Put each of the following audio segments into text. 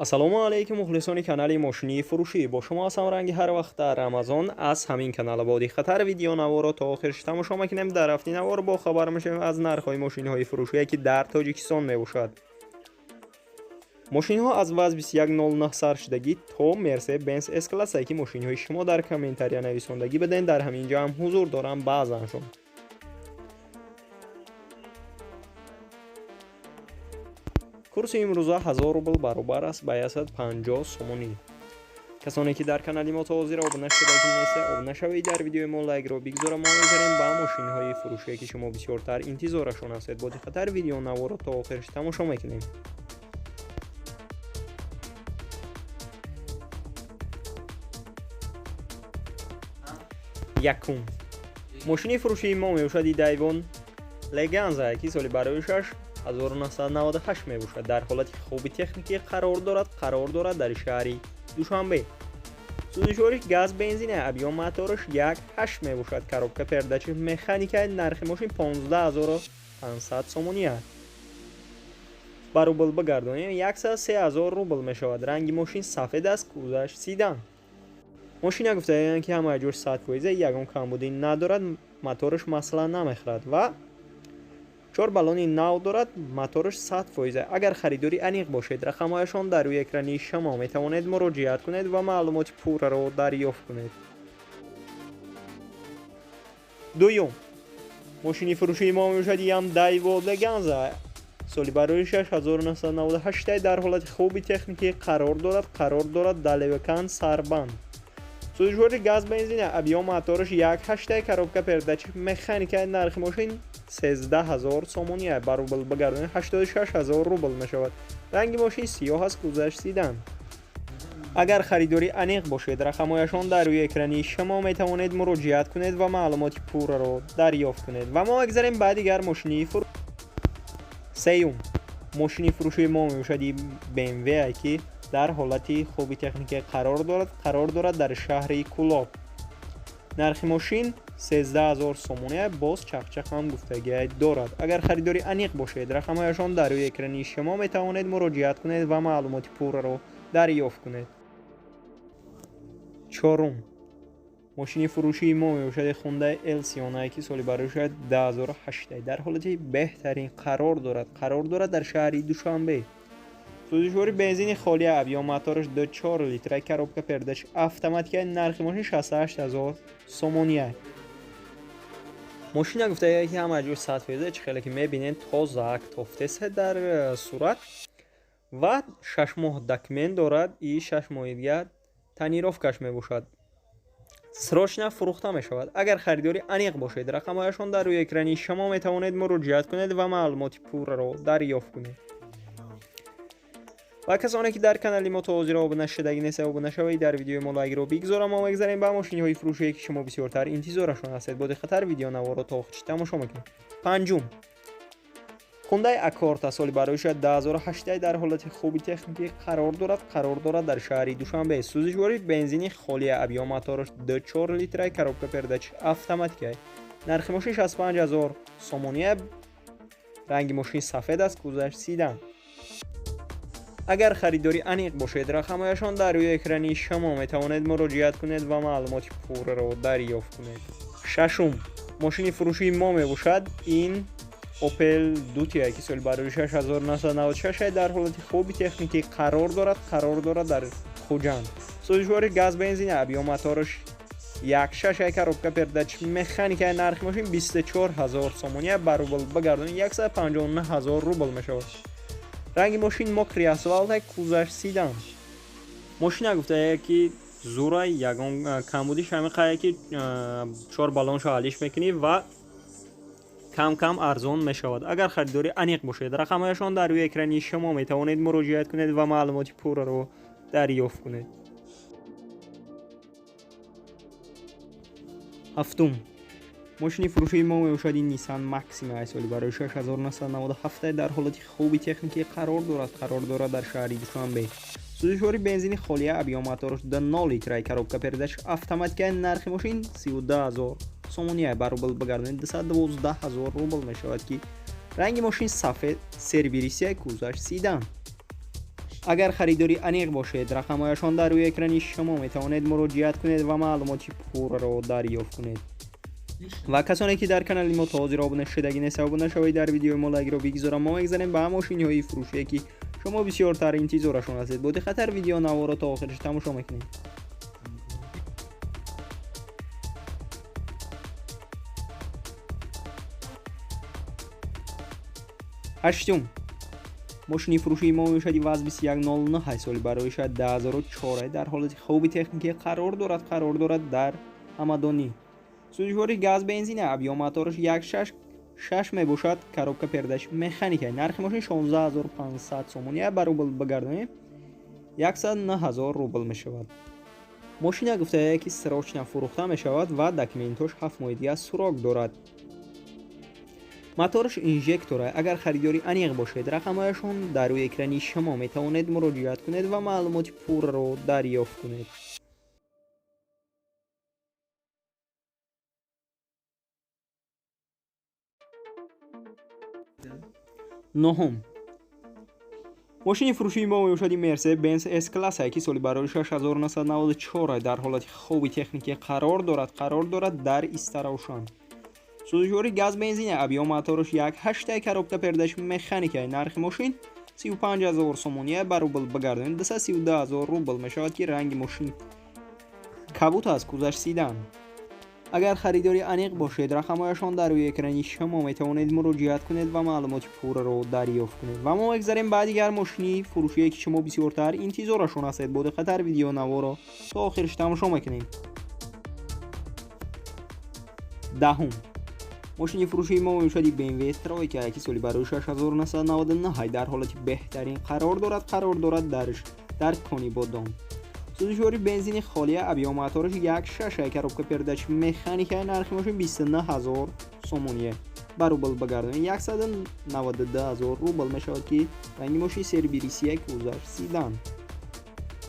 Ассалому алайкум, мухлисони канали мошинии фурӯшӣ. Бо шумо ҳастам ранги ҳар вақт дар Рамазон аз ҳамин канал. Бо диққаттар видеонаворро то охирш тамошо мекунем. Дар рафти навор бо хабар мешавем аз нархҳои мошинҳои фурӯшие, ки дар Тоҷикистон мебошад. Мошинҳо аз ВАЗ 2109 сар шудагӣ то Мерсе Бенз С классе, ки мошинҳои шумо дар комментария нависондагӣ биден, дар ҳамин ҷо ҳам ҳузур дорам баъзаншон. Курси имрӯза 1000 рубл баробар аст ба 150 сомонӣ. Касоне ки дар канали мо то ҳозир обуна шудагӣ нестед, обуна шавед, дар видеои мо лайкро бигзора. Мо мегзарем ба мошинҳои фурӯшие, ки шумо бисёртар интизорашон ҳастед. Бо диққаттар видеонаворро то охирш тамошо мекунем. Якум мошини фурӯшии мо мебошад Дайвон Леганза, ки соли бароишаш 1998 мебошад. Дар ҳолати хуби техникӣ қарор дорад дар шаҳри Душанбе. Сӯзишвориш газ бензин, объём мотораш 1,8 мебошад, коробка передачи механика. Нархи мошин 15 500 сомонӣ аст. Ба рубл бигардонем, 103 000 рубл мешавад. Ранги мошин сафед аст, кузаш седан. Мошина гуфтаянд, ки ҳамаи ҷош 100%, ягон камбудӣ надорад, мотораш масъала намехӯрад ва чор баллони нав дорад, мотораш 100%. Агар харидори аниқ бошед, рақамҳояшон дар рӯи экрани шумо, метавонед муроҷиат кунед ва маълумоти пурраро дарёфт кунед. Дуюм мошини фурӯшии мо мебошад ям Дайво Леганза, соли бароишаш 1998, дар ҳолати хуби техникӣ қарор дорад дар Левакант, Сарбанд. Сӯзишвори газ бензин, объём мотораш 1,8, коробка передачи механика. Нархи мошин 13 000 сомонӣ, ба рубл бигардонем, 86 000 рубл мешавад. Ранги мошин сиёҳ аст, кузаш седан. Агар харидори аниқ бошед, рақамҳояшон дар рӯи экрани шумо, метавонед муроҷиат кунед ва маълумоти пурраро дарёфт кунед. Ва мо мегзарем ба дигар мошини фур. Сеюм мошини фурӯшии мо мебошад БМВ, ки дар ҳолати хуби техникӣ қарор дорад дар шаҳри Кӯлоб. Нархи мошин 13 000 сомонӣ, боз чақчақ ҳам гуфтагӣ дорад. Агар харидори аниқ бошед, рақамҳояшон дар рӯи экрани шумо, метавонед муроҷиат кунед ва маълумоти пурраро дарёфт кунед. Чорум мошини фурӯшии мо мебошад Хундай Элсиона, ки соли бароишад 2008, дар ҳолати беҳтарин қарор дорад дар шаҳри Душанбе. Сӯзишвори бензини холӣ, объём мотораш 2,4 литра, коробка передач автоматика. Нархи мошин 68 000 сомонӣ. Мошина гуфтая, ки ҳама ҷош 100%. Чӣ хеле ки мебинед, тозаак тофтесе дар сурат ва 6 моҳ документ дорад и 6 моҳи дигар тонировкаш мебошад. Срочно фурӯхта мешавад. Агар харидори аниқ бошед, рақамҳояшон дар рӯи экрани шумо, метавонед муроҷиат кунед ва маълумоти пурраро дарёфт кунед. Ва касоне ки дар канали мо то ҳозир обуна шудагӣ нестед, обуна шавед, дар видеои мо лайкро бигзора. Мо мегзарем ба мошиниҳои фурӯшие, ки шумо бисёртар интизорашон ҳастед. Бо диққаттар видеонаворро то охирш тамошо мекунем. Панҷум Хундай Аккорд, соли бароишад 2008, дар ҳолати хуби техникӣ қарор дорад дар шаҳри Душанбе. Сӯзишвори бензини холӣ, объём мотораш 2,4 литра, коробка передач автоматика. Нархи мошин 65 000 сомонӣ. Ранги мошин сафед аст, кузаш седан. Агар харидори аниқ бошед, рақамҳояшон дар рӯи экрани шумо, метавонед муроҷиат кунед ва маълумоти пурраро дарёфт кунед. Шашум мошини фурӯшии мо мебошад ин Opel Дутия, ки соли барои 1996, дар ҳолати хуби техникӣ қарор дорад дар Хуҷанд. Сӯзишвори газ бензин, объём мотораш 1,6, коробка передач механика. Нархи мошин 24 000 сомонӣ, ба рубл бигардонед, 159 000 рубл мешавад. Ранги мошин мокрый асфалт, кузаш седан. Мошина гуфтая, ки зура, ягон камбудиш ҳамиқая, ки чор баллоншо алиш мекунӣ ва кам кам арзон мешавад. Агар харидори аниқ бошед, рақамҳояшон дар рӯи экрани шумо, метавонед муроҷиат кунед ва маълумоти пурраро дарёфт кунед. Ҳафтум мошини фурӯшии мо мебошад ин Nissan Maxima, соли барои 1997, дар ҳолати хуби техникӣ қарор дорад дар шаҳри Душанбе. Сӯзишвори бензини холия, объём мотораш 2,0 литра, коробка передач автоматика. Нархи мошин 32 000 сомонӣ, ба рубл бигардонед, 212 000 рубл мешавад, ки ранги мошин сафед, сервисия, кузаш седан. Агар харидори аниқ бошед, рақамҳояшон дар рӯи экрани шумо, метавонед муроҷиат кунед ва маълумоти пурраро дарёфт кунед. Ва касоне ки дар канали мо то ҳозир обуна шудагӣ нест, обуна шавед, дар видеои мо лайкро бигзорам. Мо мегзарем ба мошинҳои фурӯшие, ки шумо бисёртар интизорашон ҳастед. Бо диққаттар видео наворо то охираш тамошо мекунем. Ҳаштум мошини фурӯшии мо мешавад ВАЗ 2109, соли барои 2004, дар ҳолати хуби техникӣ қарор дорад дар Ҳамадонӣ. Сӯзишвори газ бензина, объём мотораш 1,6 мебошад, коробка передач механика. Нархи мошин 16 500 сомония, ба рубл багардонем, 109 000 рубл мешавад. Мошина гуфтая, ки срочно фурӯхта мешавад ва документош 7 моҳи дигар срок дорад. Мотораш инжектора. Агар харидори аниқ бошед, рақамҳояшон дар рӯи экрани шумо, метавонед муроҷиат кунед ва маълумоти пурраро дарёфт кунед. Нуҳум мошини фурӯшии мо мебошади Мерседес Бенз С класса, ки соли барои 6994, дар ҳолати хуби техникӣ қарор дорад дар Истаравшан. Сӯзишвори газ бензина, объём мотораш 1,8, коробка передач механика. Нархи мошин 35 000 сомония, ба рубл багардонем, 232 000 рубл мешавад, ки ранги мошин кабут аст, кузаш седан. Агар харидори аниқ бошед, рақамҳояшон дар рӯи экрани шумо, метавонед муроҷиат кунед ва маълумоти пурраро дарёфт кунед. Ва мо мегзарем ба дигар мошини фурӯшие, ки шумо бисёртар интизорашон ҳастед. Бо диққаттар видеонаворо то охираш тамошо мекунем. Даҳум мошини фурӯшии мо мебошади BMW тройка, ки соли барои 6999, дар ҳолати беҳтарин қарор дорад дар Конибодом. Сӯзишвори бензини холия, объём мотораш 1,6, коробка передач механика. Нархи мошин 29 000 сомония, ба рубл багардонем, 192 000 рубл мешавад, ки ранги мошин серебристый, кузаш седан.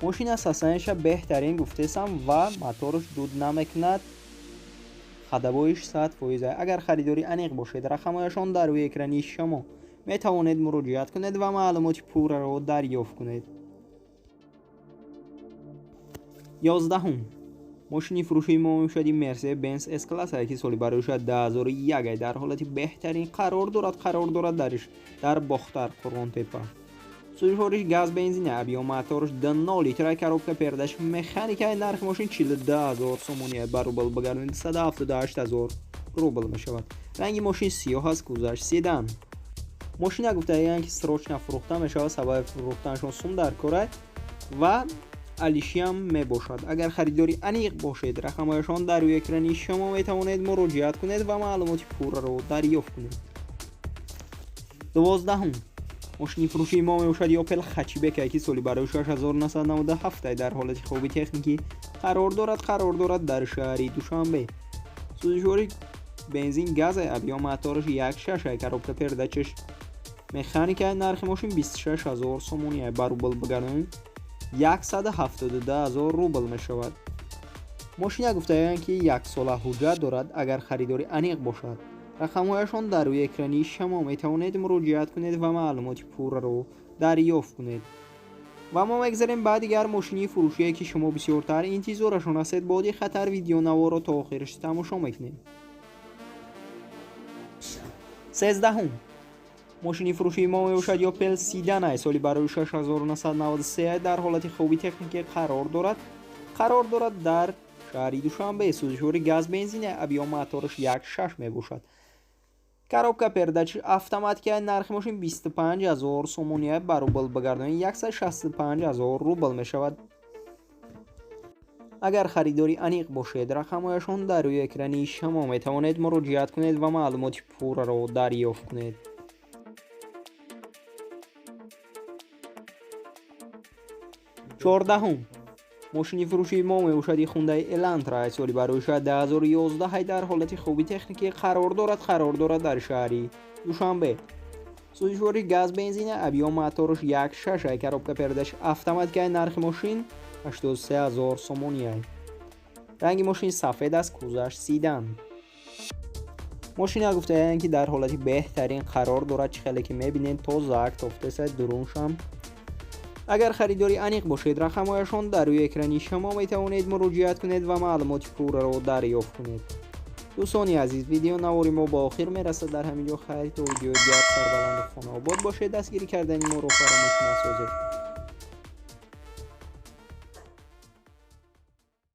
Мошин аз состоянияша беҳтарин гуфтесам ва мотораш дуд намекунад, ходовоиш 100%. Агар харидори аниқ бошед, рақамҳояшон дар рӯи экрани шумо, метавонед муроҷиат кунед ва маълумоти пурраро дарёфт кунед. 11-ум мошини фурӯшии мо мешавади Мерседес Бенз С класса, ки соли барои 2001, дар ҳолати беҳтарин қарор дорад дар Бохтар, Қурғонтепа. Сӯзишвориш газ бензина, объём мотораш 2,0 литра, коробка передач механика. Нархи мошин 42 000 сомония, ба рубл багардонед, 178 000 рубл мешавад. Ранги мошин сиёҳ аст, кузаш седан. Мошина гуфтаянд, ки срочно фурӯхта мешавад, сабаби фурӯхтанашон сум дар кора ва алишиам мебошад. Агар харидори аниқ бошед, рақамҳояшон дар рӯи экрани шумо, метавонед муроҷиат кунед ва маълумоти пурраро дарёфт кунед. 12-ум мошини фурӯшии мо мебошад Опел Хэтчбек, ки соли барои 6997, дар ҳолати хуби техникӣ қарор дорад дар шаҳри Душанбе. Сӯзишвори бензин газ, объём мотораш 1,6, коробка передачаш механика. Нархи мошин 26 000 сомония, ба рубл багардонем, 172 000 рубл мешавад. Мошина гуфтаянд, ки яксола ҳуҷҷат дорад. Агар харидори аниқ бошад, рақамҳояшон дар рӯи экрани шумо, метавонед муроҷиат кунед ва маълумоти пурраро дарёфт кунед. Ва мо мегзарем ба дигар мошини фурӯшие, ки шумо бисёртар интизорашон ҳастед. Бо диққаттар видеонаворо то охираш тамошо мекунем. 13-ум мошини фурӯшии мо мебошад Опел Седана, соли барои 6993, дар ҳолати хуби техникӣ қарор дорад дар шаҳри Душанбе. Сӯзишвори газ бензина, объём мотораш 1,6 мебошад, коробка передач автоматика. Нархи мошин 25 000 сомония, ба рубл багардонед, 165 000 рубл мешавад. Агар харидори аниқ бошед, рақамҳояшон дар рӯи экрани шумо, метавонед муроҷиат кунед ва маълумоти пурраро дарёфт кунед. 14-ум мошини фурӯшии мо мебошад Хундай Элантра, соли барои 2011, дар ҳолати хуби техникӣ қарор дорад дар шаҳри Душанбе. Сӯзишвори газ бензина, объём мотораш 1,6, коробка передач автоматика. Нархи мошин 83 000 сомония. Ранги мошин сафед аст, кузаш седан. Мошина гуфтаянд, ки дар ҳолати беҳтарин қарор дорад. Чӣ хеле ки мебинед, тозаак тофтеса, дуруншам Агар харидори аниқ бошед, рақамҳояшон дар рӯи экрани шумо, метавонед муроҷиат кунед ва маълумоти пурраро дарёфт кунед. Дӯстони азиз, видео навори мо ба охир мерасад дар ҳамин ҷо. Хайр, то видеои дигар, сарбаланду хонаобод бошед. Дастгирӣ кардани моро фаромӯш насозед.